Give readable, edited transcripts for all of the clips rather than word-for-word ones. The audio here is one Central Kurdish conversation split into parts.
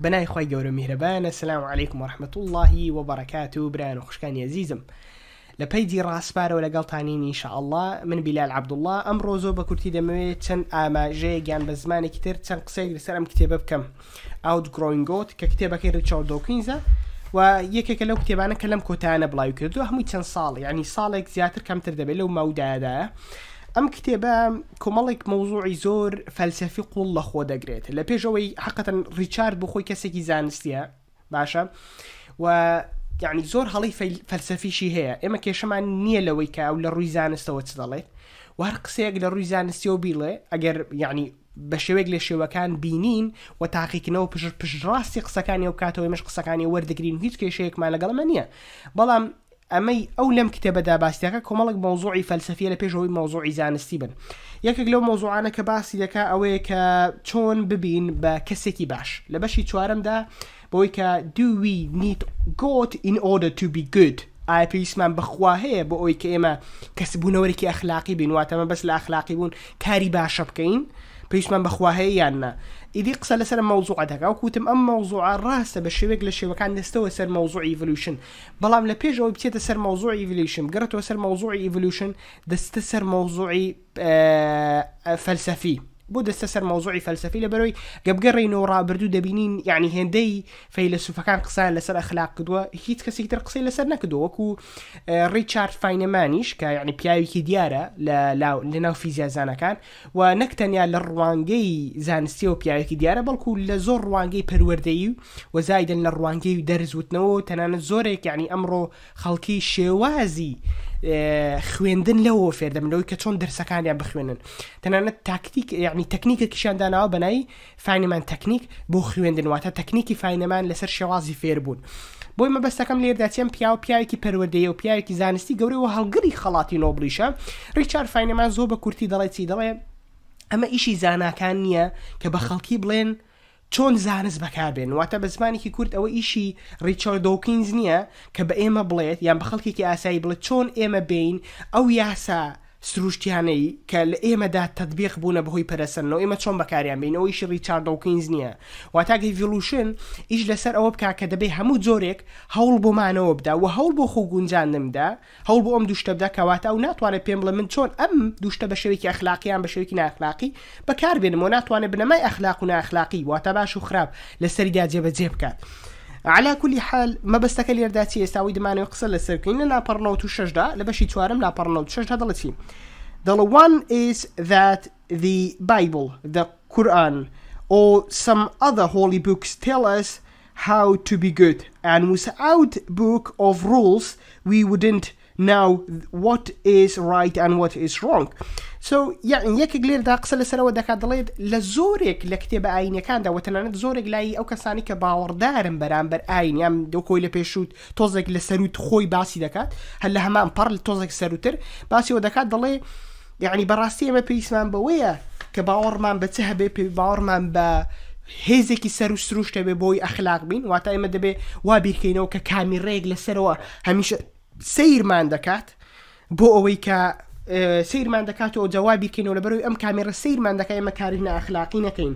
بەناوی خوای گەورە میهرەبانە سلام علیکم و رحمة اللە و بەرەکاتو برایان و خوشکانی ئەزیزم لە پەیجی ڕاسپارەوە لەگەڵتانین ان شاء اللە من بیلال عبداللە ئەمڕۆ زۆر بە کورتی دەمەوێت چەند ئاماژەیەک یان بە زمانێکی تر چەند قسەیەک لەسەر ئەم کتێبە بکەم Outgrowing God کە کتێبەکەی ڕیچارد دۆکینزە و یەکێکە لەو کتێبانە کە لەم کۆتایانە بڵاوی کردو هەمووی چەند ساڵ یعنی ساڵێک زیاتر کەمتر دەبێت لەو مەودایەدایە ئەم کتێبە کۆمەڵێک مەوزوعی زۆر فەلسەفی قوڵ لە خۆ دەگرێت لە پێش ئەوەی حقەتەن ڕیچارد بۆ خۆی کەسێکی زانستیە باشە و یعنی زۆر هەڵی فەلسەفیشی هەیە ئێمە کێشەمان نییە لەوەی کە ئەو لە ڕووی زانستەوە چ دەڵێت و هەر قسەیەک لە ڕووی زانستیەوە بیڵێ ئەگەر یعنی بە شێوەیەک لە شێوەکان بینین و تاقیکردنەوە پشت پشتڕاستی قسەکانی و کاتەوە ئێمەش قسەکانی وەردەگرین هیچ کێشەیەکمان لەگەڵمە نییە بەڵام ئەمەی ئەو لەم کتێبەدا باسی دەکات کۆمەڵێک مەوزوعی فەلسەفیە لە پێش ئەوەی مەوزوعی زانستی بن. یەکێک لەو مەوزوعانە کە باسی دەکا ئەوەیە کە چۆن ببین بە کەسێکی باش. لە بەشی چوارەمدا بەوەی کە Do we need God in order to be good؟ ئایا پێویستمان بە خوا هەیە بۆ ئەوەی کە ئێمە کەس بوونەوەرێکی ئەخلاقی بین واتە مەبەست لە ئەخلاقی بوون کاری باشە بکەین پێویستمان بە خوا هەیە یان نا ئیدی قسە لەسەر ئەم مەوزوعە دەکا وەکو وتم ئەم مەوزوعە ڕاستە بە شێوەیەک لە شێوەکان دەستەوە سەر مەوزوعی ئیڤلوشن بەڵام لە پێش ئەوەی بچێتە سەر مەوزوعی ئیڤلیوشن بگەڕێتەوە سەر مەوزوعی ئیڤلوشن دەستە سەر مەوزوعی فەلسەفی بۆ دەستە سەر مەوزوعی فەلسەفی لەبەرەوەی گەبگەڕینەوە ڕابردوو دەبینین یعنی هێندەی فەیلەسوفەکان قسان لەسەر ئەخلاق کردووە هیچ کەسێکی تر قسەی لەسەر نەکردووە وەکو ڕیچارد فاینەمانیش کە یعنی پیاوێکی دیارە لە لەناو فیزیازانەکان و نەک تەنیا لە ڕوانگەی زانستیەوە پیاوێکی دیارە بەڵکو لە زۆر ڕوانگەی پەروەردەیی و زایدن لە ڕوانگەی و دەرس وتنەوە و تەنانەت زۆرێک یعنی ئەمڕۆ خەڵکی شێوازی خوێندن لەوە فێردەبن لەوەی کە چۆن دەرسەکانیان بخوێنن تەنانەت تاکتیک یعنی تەکنیکێکیشیان داناوە بەناوی فاینمان تەکنیک بۆ خوێندن واتە تەکنیکی فاینەمان لەسەر شێوازی فێربوون بۆی مەبەستەکەم لێردا چێم پیاو پیاوێکی پەروەردەیە و پیاوێکی زانستی گەورەی و هەڵگری خەڵاتی نۆبڵیشە ڕیچارد فاینەمان زۆر بە کورتی دەڵێ چی دەڵێ ئەمە ئیشی زاناکان نییە کە بە خەڵکی بڵێن چۆن زانست بەکاربێن واتە بە زمانێکی کورت ئەوە ئیشی ڕیچارد دۆکینز نییە کە بە ئێمە بڵێت یان بە خەڵکێکی ئاسایی بڵێت چۆن ئێمە بین ئەو یاسا سروشتیانەی کە لە ئێمەدا تەتبیق بوونە بەهۆی پەرەسەندنەوە ئێمە چۆن بەکاریان بێنین ئەوە ئیشی ڕیچارد دۆکینز نییە واتە ئەگەر ئیڤۆلوشن ئیش لەسەر ئەوە بکا کە دەبێ هەموو جۆرێک هەوڵ بۆ مانەوە بدا و هەوڵ بۆ خۆگونجاندن بدا هەوڵ بۆ ئەم دوو شتە بدا کەواتە ئەو ناتوانێت پێم بڵێ من چۆن ئەم دوو شتە بە شێوەیەکی ئەخلاقی یان بە شێوەیەکی نائەخلاقی بەکار بێنم و ناتوانێت بنەمای ئەخلاق و نائەخلاقی واتە باش و خراپ لەسەریدا جێبەجێ بکات. علی کل حال مەبەستەکە لێردا چیە ئێستا ئەوەی دەمانەوێت قسە لەسەر بکەین لە لاپەڕ 96 دا لە بەشی چوارەم لاپەڕ 96 دا دەڵێ چی دەڵێ one is that the Bible the Quran or some other holy books tell us how to be good and without book of rules we wouldn't know what is right and what is wrong so یەعنی یەکێک لێردا قسە لەسەرەوە دەکات دەڵێت لە زۆرێک لە کتێبە ئاینەکاندا و تەنانەت زۆرێک لای ئەو کەسانی کە باوەڕدارن بەرامبەر ئاین یان دۆکۆی لە پێشووت تۆزێک لە سەروت خۆی باسی دەکات هەر لە هەمان پەڕ لە تۆزێک سەروتر باسیەوە دەکات دەڵێ یعنی بەڕاستی ئێمە پێویستمان بەوەیە کە باوەڕمان بە چ هەبێ پێ باوەڕمان بە هێزێکی سەر و سروشتە بێ بۆی ئەخلاق بین واتە ئێمە دەبێ وا بیرکەینەوە کە کامیڕەیەک لەسەرەوە هەمیشە سەیرمان دەکات بۆ ئەوەی کە سەیرمان دەکات و جوابی بیرکەینەوە لەبەرەوەی ئەم کامێرە سەیرمان دەکات ئێمە کاری نائەخلاقی نەکەین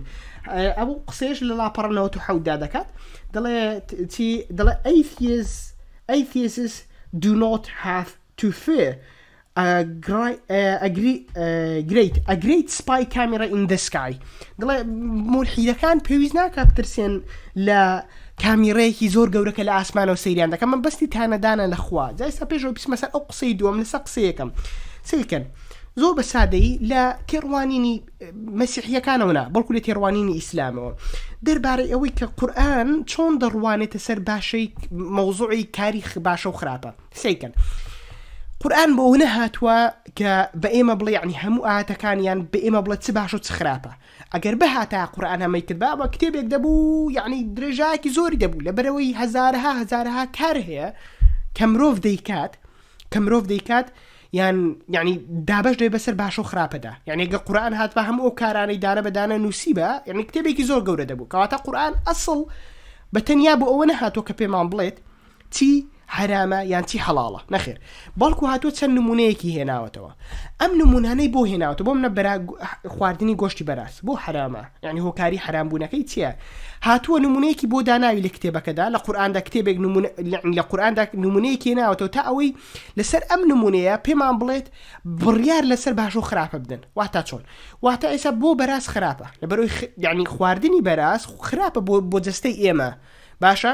ئەو قسەیەش لە لاپەڕە 97 دا دەکات دەڵێ چی دەڵێ atheists atheists do not have to fear a great a great spy camera in the sky دەڵێ مولحیدەکان پێویست ناکات بترسێن لە کامیڕەیەکی زۆر گەورە کە لە ئاسمانەوە سەیریان دەکەم من بەستی تانەدانە لە خوا جا ئێستا پێشەوە بچمە سەر ئەو قسەی دووەم لەسەر قسەیەکەم سەیرکەن زۆر بە سادەیی لە تێڕوانینی مەسیحیەکانەوە نا بەڵکو لە تێڕوانینی ئیسلامەوە دەربارەی ئەوەی کە قورئان چۆن دەڕوانێتە سەر باشەی مەوزوعی کاری باشە و خراپە سەیرکەن قورئان بۆ ئەوە نەهاتووە کە بە ئێمە بڵێ یعنی هەموو ئاەتەکان یان بە ئێمە بڵێ چ باش و چ خراپە ئەگەر بهاتە قورئان هەمەی کردبا بە کتێبێک دەبوو یعنی درێژایەکی زۆری دەبوو لەبەرەوەی هەزارەها هەزارەها کار هەیە کە مرۆڤ دەیکات کە مرۆڤ دەیکات یان یعنی دابش دەبێت بەسەر باش و خراپەدا یعنی گە قورئان هاتبا هەموو ئەو کارانەی دانە بە دانە نووسیبا یعنی کتێبێکی زۆر گەورە دەبوو کەواتە قورئان ئەسڵ بە تەنیا بۆ ئەوە نەهاتووە کە پێمان بڵێت چی؟ حەرامە یان چی حەڵاڵە نەخێر بەڵکو هاتووە چەند نمونەیەکی هێناوەتەوە ئەم نمونانەی بۆ هێناوەتە بۆ منە بەرا خواردنی گۆشتی بەراز بۆ حەرامە یعنی هۆکاری حەرام بوونەکەی چییە هاتووە نمونەیەکی بۆ داناوی لە کتێبەکەدا لە قورئاندا کتێبێک نمونە لە قورئاندا نمونەیەکی هێناوەتەوە تا ئەوەی لەسەر ئەم نمونەیە پێمان بڵێت بڕیار لەسەر باش و خراپە بدەن واتا چۆن واتە ئێستا بۆ بەراز خراپە لەبەرەوەی خ... یعنی خواردنی بەراز خراپە بۆ بۆ جەستەی ئێمە باشە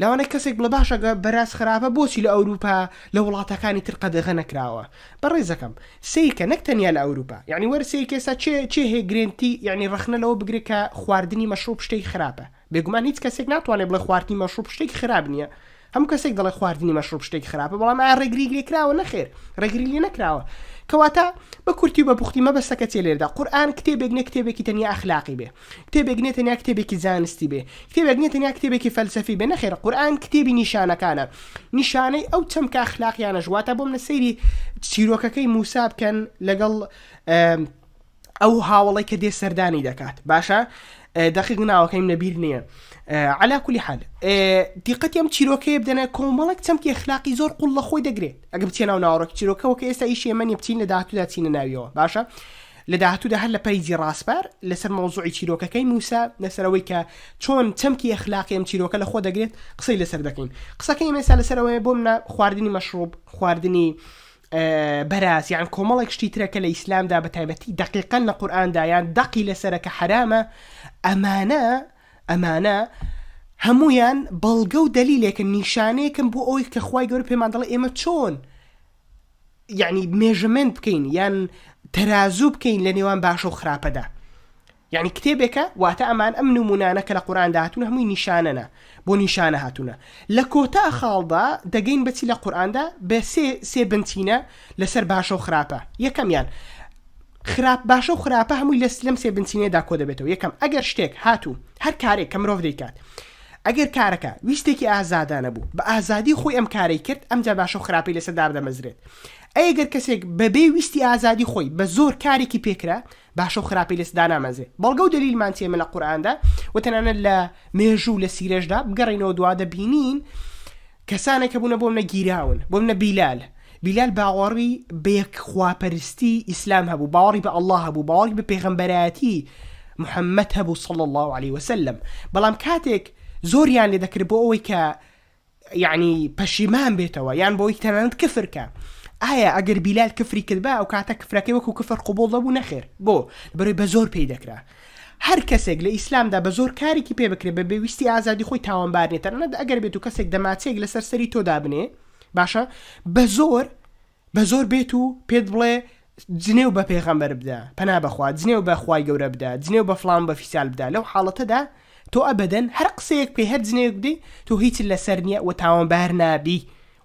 لەوانەیە کەسێک بڵێ باشە گە بەراز خراپە بۆچی لە ئەوروپا لە وڵاتەکانی تر قەدەغە نەکراوە بەڕێزەکەم سەیرکە نەک تەنیا لە ئەوروپا یعنی وەرە سەیرکە ئێستا چێ چێ هەیە گرێنتی یعنی ڕەخنە لەوە بگرێ کە خواردنی مەشروب شتێکی خراپە بێگومان هیچ کەسێک ناتوانێت بڵێ خواردنی مەشروب شتێکی خراپ نییە هەموو کەسێک دەڵێ خواردنی مەشروب شتێکی خراپە بەڵام ئایا ڕێگری لێ کراوە نەخێر ڕێگری لێ نەکراوە کەواتە بە کورتی و بە پوختی مەبەستەکە چیە لێرەدا قورئان کتێبێک نیە کتێبێکی تەنیا ئەخلاقی بێ کتێبێک نیە تەنیا کتێبێکی زانستی بێ کتێبێک نیە تەنیا کتێبێکی فەلسەفی بێ نەخێر قورئان کتێبی نیشانەکانە نیشانەی ئەو چەمکە ئەخلاقیانەش واتە بۆ منە سەیری چیرۆکەکەی موسا بکەن لەگەڵ ئەو هاوڵی کە دێ سەردانی دەکات باشە دەقیق ناوەکەیم لەبیر نییە علا کولی حال دیقەتی ئەم چیرۆکەیە بدەنە کۆمەڵێک چەمکی ئەخلاقی زۆر قوڵ لە خۆی دەگرێت ئەگە بچێ ناو ناوەڕۆکی چیرۆکەوە کە ئێستا ئیشی ئێمە نیە بچین لە داهاتوودا چینە ناویەوە باشە لە داهاتوودا هەر لە page ی ڕاسپار لەسەر مەوزوعی چیرۆکەکەی موسا لەسەر ئەوەی کە چۆن چەمکی ئەخلاقی ئەم چیرۆکە لە خۆ دەگرێت قسەی لەسەر دەکەین قسەکەی ئێمە ئێستا لەسەر ئەوەیە بۆ منە خواردنی مەشروب خواردنی بەراز یان کۆمەڵێک شتی ترە کە لە ئیسلامدا بە تایبەتی دەقیقەن لە قورئاندا یان دەقی لەسەرە کە حەرامە ئەمانە ئەمانە هەمویان بەڵگە و دەلیلێکن نیشانەیەکن بۆ ئەوەی کە خوای گەورە پێمان دەڵێ ئێمە چۆن یعنی measurement بکەین یان تەرازوو بکەین لە نێوان باشە و خراپەدا یعنی کتێبێکە واتە ئەمان ئەم نمونانە کە لە قورئاندا هاتوون هەمووی نیشانەنە بۆ نیشانە هاتوونە لە کۆتا خاڵدا دەگەین بەچی لە قورئاندا بە سێ سێ بنچینە لەسەر باشە و خراپە یەکەمیان خراپ باشە و خراپە هەمووی لەس لەم سێ بنچینەیەدا کۆ دەبێتەوە یەکەم ئەگەر شتێک هاتوو هەر کارێک کە مرۆڤ دەیکات ئەگەر کارەکە ویستێکی ئازادانە بوو بە ئازادی خۆی ئەم کارەی کرد ئەمجا باشە و خراپەی لەسەر دابدەمەزرێت ئەی گەر کەسێک بەبێ ویستی ئازادی خۆی بە زۆر کارێکی پێکرا باشە و خراپەی لەس دانامەزرێ بەڵگە و دەلیلمان چیە ئێمە لە قورئاندا و تەنانەت لە مێژوو و لە سیرەشدا بگەڕێینەوە دوا دەبینین کەسانێک هەبوونە بۆ منە گیراون بۆ منە بیلال بیلال باوەڕی بە یەک خواپەرستی ئیسلام هەبوو باوەڕی بە ئەڵڵا هەبوو باوەڕی بە پێغەمبەرایەتی محەممەد هەبوو صلی الله علیه وسلم بەڵام کاتێک زۆریان لێ دەکرد بۆ ئەوەی کە یەعنی پەشیمان بێتەوە یان بۆی تەنانەت کفر کە ئایا ئەگەر بیلال کفری کردبا ئەو کاتە کفرەکەی وەکو کفر قبوڵ دەبوو نەخێر بۆ بەرەوەی بە زۆر پێی دەکرا هەر کەسێک لە ئیسلامدا بە زۆر کارێکی پێ بکرێت بە بێویستی ئازادی خۆی تاوانبار نیە تەنانەت ئەگەر بێت و کەسێک دەماچەیەک لەسەر سەری تۆ دابنێ باشە بە زۆر بە زۆر بێت و پێت بڵێ جنێو بە پێغەمبەر بدە پەنا بەخوا جنێو بە خوای گەورە بدە جنێو بە فڵان بە فیسال بدە لەو حاڵەتەدا تۆ ئەبەدەن هەر قسەیەک بکەی هەر جنێوێک بدەی تۆ هیچت لەسەر نییە و تاوانبار نابی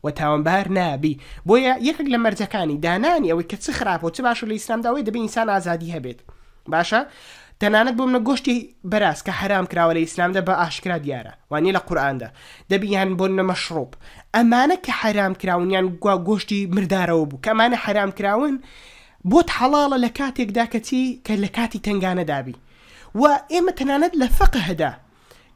و تاوانبار نابی بۆیە یەکێک لە مەرجەکانی دانانی ئەوەی کە چ خراپە و چ باشە لە ئیسلامدا ئەوەیە دەبێ ئینسان ئازادی هەبێت باشە تەنانەت بۆ منە گۆشتی بەراز کە حەرام کراوە لە ئیسلامدا بە ئاشکرا دیارە وانیە لە قورئاندا دەبی یان بۆ منە مەشڕوب ئەمانە کە حەرام کراون یان گوا گۆشتی مردارەوە بوو کە ئەمانە حەرام کراون بۆت حەڵاڵە لە کاتێکدا کە چی کە لە کاتی تەنگانەدا بی و ئێمە تەنانەت لە فقهدا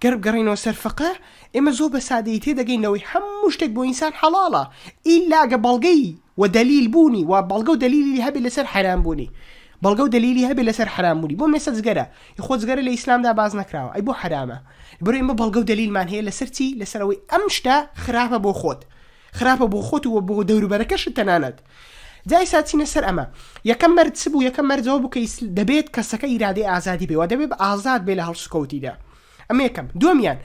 گەر بگەڕێینەوە سەر فقە ئێمە زۆر بە سادەیی تێدەگەین لەوەی هەموو شتێک بۆ ئینسان حەڵاڵە ئیلا گە بەڵگەی و دەلیل بوونی و بەڵگە و دەلیلی هەبێ لەسەر حەرام بوونی بەڵگە و دەلیلی هەبێ لەسەر حەرام بوونی بۆ مێسە جگەرە خۆ جگەرە لە ئیسلامدا باز نەکراوە ئەی بۆ حەرامە بڕێ ئێمە بەڵگە و دەلیلمان هەیە لەسەر چی لەسەر ئەوەی ئەم شتە خراپە بۆ خۆت خراپە بۆ خۆت و بۆ دەوروبەرەکەشت تەنانەت. جا ئیستا چینە سەر ئەمە. یەکەم مەرج چ بوو؟ یەکەم مەرج ئەوە بوو کە دەبێت کەسەکە ئیرادەی ئازادی بێ و دەبێت ئازاد بێ لە هەڵسوکەوتیدا. ئەمە یەکەم. دووەمیان،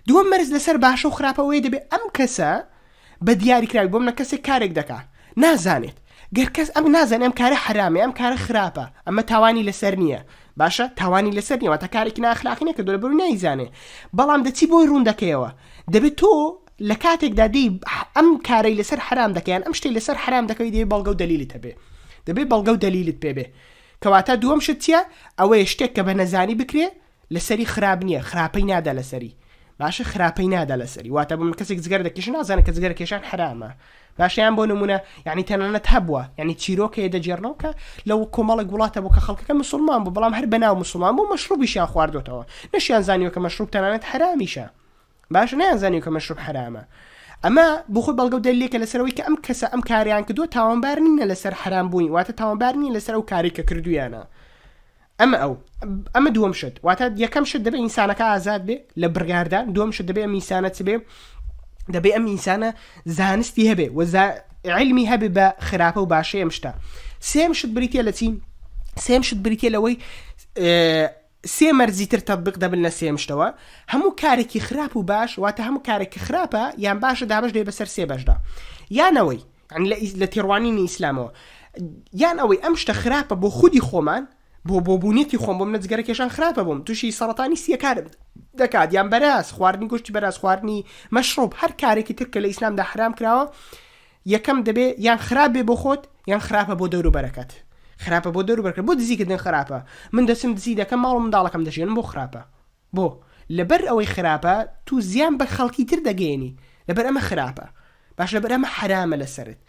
دووەم مەرج لەسەر باشە و خراپە ئەوەیە دەبێت ئەم کەسە بە دیاریکراوی بۆ منە کەسێک کارێک دەکا نازانێت گەر کەس ئەم نازانێت ئەم کارە حەرامە ئەم کارە خراپە ئەمە تاوانی لەسەر نییە باشە تاوانی لەسەر نییە واتە کارێکی ناخلاقی نەکردووە لەبەر نایزانێ بەڵام دەچی بۆی ڕوون دەکەیەوە دەبێت تۆ لە کاتێکدا دێی ئەم کارەی لەسەر حەرام دەکەی یان ئەم شتەی لەسەر حەرام دەکەی دەبێ بەڵگە و دەلیلت هەبێ دەبێ بەڵگە و دەلیلت پێ بێ کەواتە دووەم شت چییە ئەوەیە شتێک کە بە نەزانی بکرێ لەسەری خراپ نییە خراپەی نادا لەسەری باشە خراپەی نادا لەسەری واتە بۆ من کەسێک جگەرە دەکێشێ نازانێت کە جگەرە کێشان حرامە باشە یان بۆ نمونە یعنی تەنانەت هەبووە یعنی چیرۆک هەیە دەگێڕنەوە کە لەو کۆمەڵێک وڵاتە بوو کە خەڵکەکە مسلمان بوو بەڵام هەر بەناو مسلمان بوو مەشروبیشیان خواردۆتەوە نەشیان زانیوە کە مەشروب تەنانەت حرامیشە باشە نەیانزانیوە کە مەشروب حەرامە. ئەمە بۆ خۆی بەڵگە و دەلیلێکە لەسەر ئەوەی کە ئەم کەسە ئەم کاریان کردووە تاوانبار نینە لەسەر حەرام بوونی واتە تاوانبار نییە لەسەر ئەو کاری کە کردویانە ئەمە ئەو ئەمە دووەم شت واتە یەکەم شت دەبێ ئینسانەکە ئازاد بێ لە بڕیاردان دووەم شت دەبێ ئەم ئینسانە چ بێ دەبێ ئەم ئینسانە زانستی هەبێ و علمی هەبێ بە خراپە و باشەی ئەم شتە سێم شت بریتە لە چی سێم شت بریتە لەوەی سێ مەرجی تر تەتبیق دەبن لە سێم شتەوە، هەموو کارێکی خراپ و باش، واتە هەموو کارێک کە خراپە یان باشە دابەش دەبێت بەسەر سێ بەشدا، یان ئەوەی، یانی لە لە تێڕوانینی ئیسلامەوە، یان ئەوەی ئەم شتە خراپە بۆ خودی خۆمان، بۆ بۆ بوونیەتی خۆم، بۆ منە جگەرە کێشان خراپە بۆم، تووشی سەڕەتانی سییەکانم دەکات، یان بەراز، خواردنی گۆشتی بەراز، خواردنی مەشڕوب، هەر کارێکی تر کە لە ئیسلامدا حەرام کراوە، یەکەم دەبێ یان خراپ بێ بۆ خۆت یان خراپە بۆ دەوروبەرەکەت خراپە بۆ دەوروبەرەکەت بۆ دزی کردن خراپە من دەچم دزی دەکەم ماڵ و منداڵەکەم دەژێنم بۆ خراپە بۆ لەبەر ئەوەی خراپە تو زیان بە خەڵکی تر دەگەیەنی لەبەر ئەمە خراپە باش لەبەر ئەمە حەرامە لەسەرت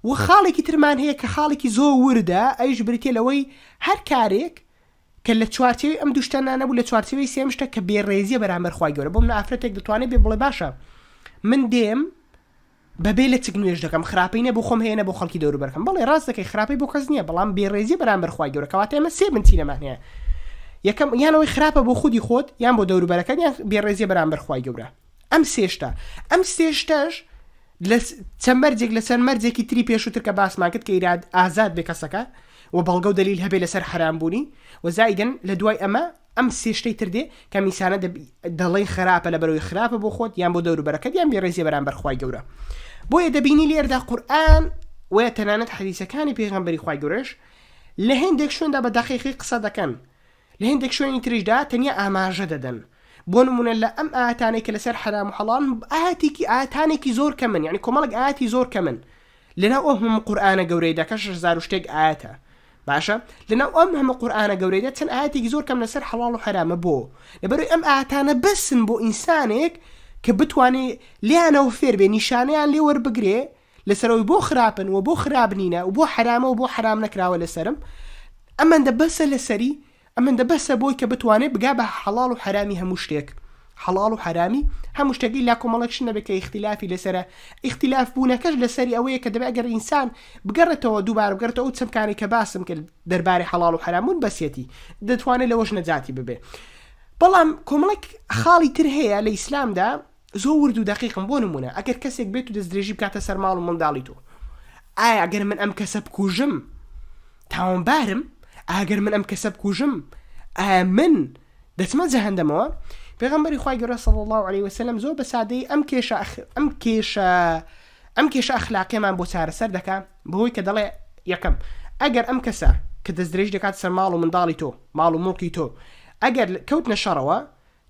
و خاڵێکی ترمان هەیە کە خاڵێکی زۆر وردە ئەویش بریتیە لەوەی هەر کارێک کە لە چوارچێوەی ئەم دوو شتە نانەبوو لە چوارچێوەی سێم شتە کە بێڕێزیە بەرامبەر خوای گەورە بۆ من ئافرەتێک دەتوانێت بێ بڵێ باشە من دێم بەبێ لەچک نوێژ دەکەم خراپەی نە بۆ خۆم هەیە نە بۆ خەڵکی دەوروبەرەکەم بەڵێ ڕاست دەکەی خراپەی بۆ کەس نییە بەڵام بێڕێزی بەرامبەر خوای گەورە کەواتە ئێمە سێ بنچینەمان هەیە یەکەم یان ئەوەی خراپە بۆ خودی خۆت یان بۆ دەوروبەرەکەت یان بێڕێزیە بەرامبەر خوای گەورە ئەم سێ شتە ئەم سێ شتەش لە چەند مەرجێک لەسەر مەرجێکی تری پێشووتر کە باسمان کرد کە ئیراد ئازاد بێ کەسەکە و بەڵگە و دەلیل هەبێ لەسەر حەرام بوونی و زائیدەن لە دوای ئەمە ئەم سێ شتەی تر دێ کە میسانە دەڵێن خراپە لەبەرەوەی خراپە بۆ خۆت یان بۆ دەوروبەرەکەت یان بێڕێزیە بەرامبەر خوای گەورە بۆیە دەبینی لێردا قورئان و تەنانەت حەدیسەکانی پێغەمبەری خوای گەورەش لە هێندێک شوێندا بە دەقیقی قسە دەکەن لە هێندێک شوێنی تریشدا تەنیا ئاماژە دەدەن بۆ نمونە لە ئەم ئایەتانەی کە لەسەر حەرام و حەڵاڵن ئایەتێکی ئایەتانێکی زۆر کەمن یعنی کۆمەڵێک ئایەتی زۆر کەمن لەناو ئەو هەموو قورئانە گەورەیدا کە 6000 و شتێک ئایەتە باشە لەناو ئەم هەموو قورئانە گەورەیدا چەند ئایەتێکی زۆر کەم لەسەر حەڵاڵ و حەرامە بۆ لەبەرئەوەی ئەم ئایەتانە بەسن بۆ ئینسانێک کە بتوانێ لێیانەوە فێر بێ نیشانەیان لێ وەربگرێ لەسەر ئەوەی بۆ خراپن و بۆ خراپ نینە و بۆ حەرامە و بۆ حەرام نەکراوە لەسەرم ئەمەندە بەسە لەسەری ئەمەندە بەسە بۆی کە بتوانێت بگا بە حەڵاڵ و حەرامی هەموو شتێک حەڵاڵ و حەرامی هەموو شتێک ئیلا کۆمەڵێک شت نەبێت کە ئیختیلافی لەسەرە ئیختیلاف بوونەکەش لەسەری ئەوەیە کە دەبێت ئەگەر ئینسان بگەڕێتەوە دووبارە بگەڕێتەوە ئەو چەمکانەی کە باسم کرد دەربارەی حەڵاڵ و حەرام بوون بەسیەتی دەتوانێت لەوەش نەجاتی ببێ بەڵام کۆمەڵێک خاڵی تر هەیە لە ئیسلامدا زۆر ورد و دەقیقم بۆ نمونە ئەگەر کەسێک بێت و دەستدرێژی بکاتە سەر ماڵ و منداڵی تۆ ئایا ئەگەر من ئەم کەسە بکوژم تاوانبارم؟ ئاگەر من ئەم کەسە بکوژم ئایا من دەچمە جەهەندەمەوە؟ پێغەمبەری خوای گەورە صلی اللە علیه وسلم زۆر بە سادەیی ئەم کێشە ئەم کێشە ئەم کێشە ئەخلاقیەمان بۆ چارەسەر دەکا بەهۆی کە دەڵێ یەکەم ئەگەر ئەم کەسە کە دەستدرێژی دەکات سەر ماڵ و منداڵی تۆ ماڵ و موڵکی تۆ ئەگەر کەوتنە شەڕەوە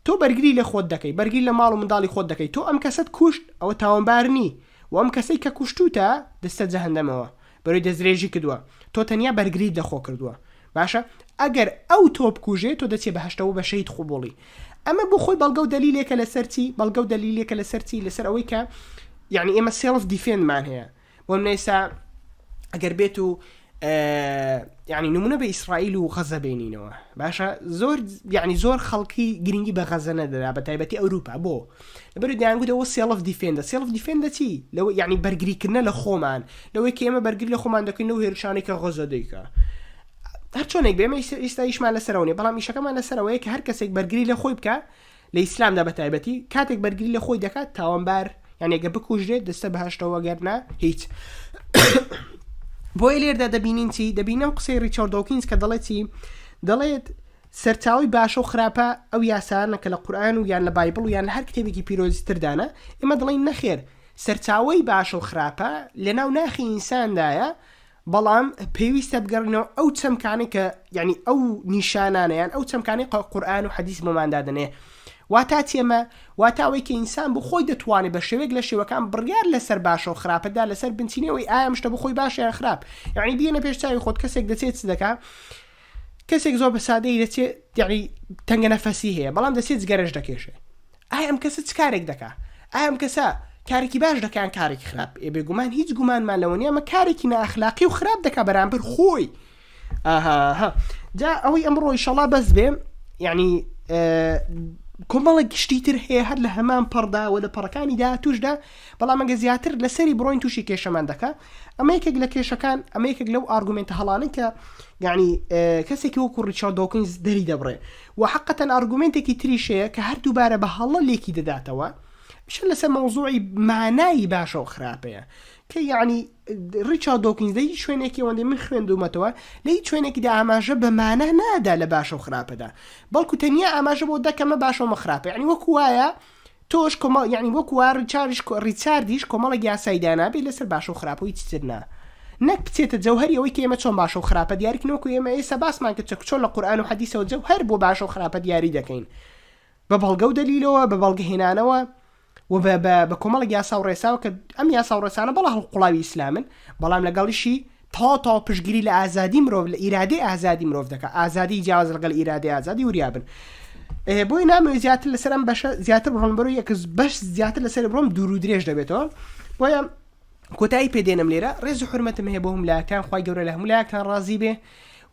تۆ بەرگری لە خۆت دەکەی، بەرگری لە ماڵ و منداڵی خۆت دەکەی، تۆ ئەم کەسەت کوشت، ئەوە تاوانبار نی و ئەم کەسەی کە کوشتووتە دەچتە جەهەندەمەوە، بەرەوی دەستدرێژی کردووە، تۆ تەنیا بەرگریت لە خۆ کردووە. باشە ئەگەر ئەو تۆ بکوژێ تۆ دەچیە بەهەشتەوە بە شەهید قبوڵی. ئەمە بۆ خۆی بەڵگە و دەلیلێکە لەسەر چی؟ بەڵگە و دەلیلێکە لەسەر چی؟ لەسەر ئەوەی کە یعنی ئێمە self defend مان هەیە. بۆ منە ئێستا ئەگەر بێت و یعنی نمونە بە ئیسرائیل و غەزە بینینەوە باشە زۆر یعنی زۆر خەڵکی گرنگی بە غەزە نەدەدا بە تایبەتی ئەوروپا بۆ لەبەر دەیانگوتەوە self defend ە self defend ە چی لەوە یعنی بەرگریکردنە لە خۆمان لەوەی کە ئێمە بەرگری لە خۆمان دەکەین لەو هێرشانەی کە غەزە دەیکا هەر چۆنێک بێمە ئێستا ئیشمان لەسەرەوە نیە بەڵام ئیشەکەمان لەسەرەوەیە کە هەر کەسێک بەرگری لە خۆی بکە لە ئیسلامدا بە تایبەتی کاتێک بەرگری لە خۆی دەکات تاوانبار یان گە بکوژرێت دەستە بەهشتەوە گەر نا هیچ بۆیە لێردا دەبینین چی دەبینم قسەی ڕیچارد دۆکینز کە دەڵێت چی دەڵێت سەرچاوی باشە و خراپە ئەو یاسانە کە لە قورآن و یان لە بایبڵ و یان لە هەر کتێبێکی پیرۆزی تردانە ئێمە دەڵێین نەخێر سەرچاوی باشە و خراپە لەناو ناخی ئینساندایە بەڵام پێویستە بگەڕێینەوە ئەو چەمکانەی کە یعنی ئەو نیشانانە یان ئەو چەمکانەی قورئان و حەدیس بۆمان دادەنێ واتا چی ئەمە واتا ئەوەی کە ئینسان بۆ خۆی دەتوانێت بە شێوەیەک لە شێوەکان بڕیار لەسەر باشە و خراپەدا لەسەر بنچینەوەی ئایا ئەم شتە بۆ خۆی باشە یان خراپ یعنی بیێنە پێش چاوی خۆت کەسێک دەچێت چ دەکا کەسێک زۆر بە سادەیی دەچێت یعنی تەنگە نەفەسی هەیە بەڵام دەچێت جگەرەش دەکێشێ ئایا ئەم کەسە چ کارێک دەکا؟ ئایا ئەم کەسە کارێکی باش دەکا یان کارێکی خراپ؟ ئێ بێگومان هیچ گومانمان لەوە نییە ئەمە کارێکی نائەخلاقی و خراپ دەکا بەرامبەر خۆی. ئاها جا ئەوەی ئەمڕۆ ئیشەڵا بەس بێ یعنی. کۆمەڵێک شتی تر هەیە هەر لە هەمان پەڕدا و لە پەڕەکانی داهاتووشدا، بەڵام ئەگەر زیاتر لەسەری بڕۆین تووشی کێشەمان دەکا. ئەمە یەکێک لە کێشەکان، ئەمە یەکێک لەو argument ە هەڵانەی کە یعنی کەسێکی وەکو ڕیچارد دۆکینز دەری دەبڕێ و حقەتەن argument ێکی تریش هەیە کە هەر دووبارە بە هەڵە لێکی دەداتەوە شە لەسەر مەوزوعی مانای باشە و خراپەیە کە یعنی ڕیچارد دۆکینز لە هیچ شوێنێکی ئەوەندەی من خوێندوومەتەوە لە هیچ شوێنێکیدا ئاماژە بە مانا نادا لە باشە و خراپەدا بەڵکو تەنیا ئاماژە بۆ دەکەمە باشە و خراپە یعنی وەکو وایە تۆش کۆمەڵ یعنی وەکو وا ڕیچاردیش ڕیچاردیش کۆمەڵێک یاسای دانابێ لەسەر باشە و خراپە و هیچ تر نا نەک بچێتە جەوهەری ئەوەی کە ئێمە چۆن باشە و خراپە دیاریکن وەکو ئێمە ئێستا باسمان کرد چۆن لە قورئان و حەدیسەوە جەوهەر بۆ باشە و خراپە دیاری دەکەین بە بەڵگە و دەلیلەوە بە بەڵگە هێنانەوە و بە بە بە کۆمەڵێک یاسا و ڕێساوە کە ئەم یاسا و ڕێسانە بەڵێ هەڵقوڵاوی ئیسلامن بەڵام لەگەڵیشی تەواو تەواو پشتگیری لە ئازادی مرۆڤ لە ئیرادەی ئازادی مرۆڤ دەکات ئازادی جیاواز لەگەڵ ئیرادەی ئازادی وریابن بۆی نامەوێت زیاتر لەسەر ئەم بەشە زیاتر بڕۆم بەرەو یەک بەش زیاتر لەسەر بڕۆم دوور و درێژ دەبێتەوە بۆیە کۆتایی پێدێنم لێرە ڕێز و حورمەتم هەیە بۆ هەموو لایەکتان خوای گەورە لە هەموو لایەکتان ڕازی بێ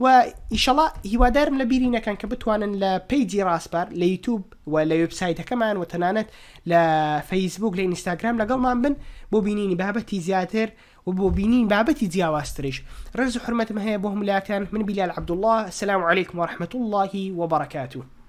و ئیشەڵا هیوادارم لە بیری نەکەن کە بتوانن لە page ی ڕاسپار لە یوتوب و لە وێبسایتەکەمان و تەنانەت لە فەیسبوک لە ئینستاگرام لەگەڵمان بن بۆ بینینی بابەتی زیاتر و بۆ بینین بابەتی جیاوازتریش ڕێز و حورمەتم هەیە بۆ هەموو لایەکتان من بیلال عەبدوڵڵا السلام علیکم ورحمة اللە وبرکاته.